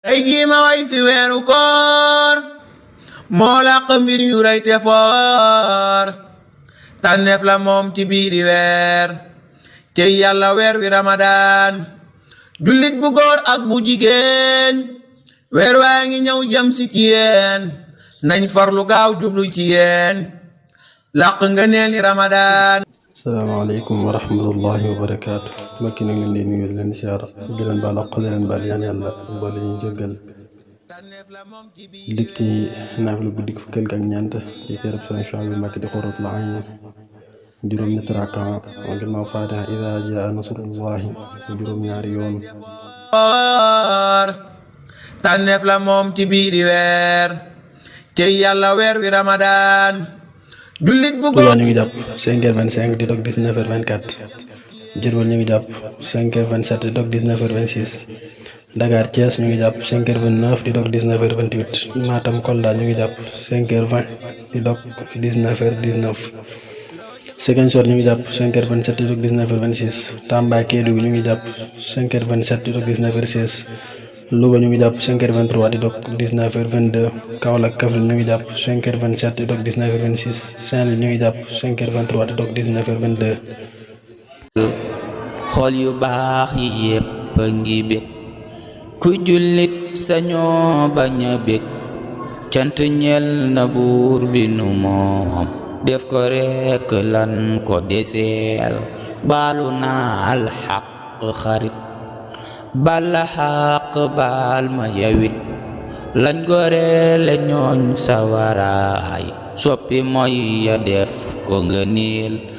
ay jiima way fi weeru koor moo làq mbir yu rëy te foor tànneef la moom ci biiri weer cey yàlla weer wi ramadaan jullit bu góor ak bu jigéen weer waa ngi ñëw jëm si ci yéen nañ farlu gaaw jublu ci yéen làq nga neel ni ramadaan. asalaamaaleykum wa rahmatullahi wa barakaatu. mbokk yi nag leen di nuyu leen siyaar di leen baal ak di leen baal ñaan yàlla boole ñu jéggal lig ci naafila guddi fukkeel ak ñeent ci téereb Sëriñ Suhaybu Mbàkke di Qurratul Ayni juróom ñetti rakkaa ginnaaw faatiha idaa jaa nasrullahi juróom ñaari yoon. tànneef la moom ci biiri weer cey yàlla weer wi ramadaan jullit bu Tuubaa ñu ngi jàpp 5h25 di dog 19h24 Jurbel ñu ngi jàpp 5h27 di dog 19h26 Dakar Thiès ñu ngi jàpp 5h29 di dog 19h28 Matam Kolda ñu ngi jàpp 5h20 di dog 19h19 Ziguinchor ñu ngi jàpp 5h27 di dog 19h26 Tamba Kédougou ñu ngi jàpp 5h27 di dog 19h16 Louga ñu ngi jàpp 5h23 di dog 19h22 Kaolack Kaffrine ñu ngi jàpp 5h27 di dog 19h26 Saint-Louis ñu ngi jàpp 5h23 di dog 19h22. xol yu baax yi yépp a ngi bég ku jullit sañoo bañ a bég cant ñeel na buur bi nu moom def ko rekk lan ko deseel baalu naa alxaq xarit bala xaq baal ma yawit lañ goreele ñooñ sawaraay soppi mooy ya def ko ngëneel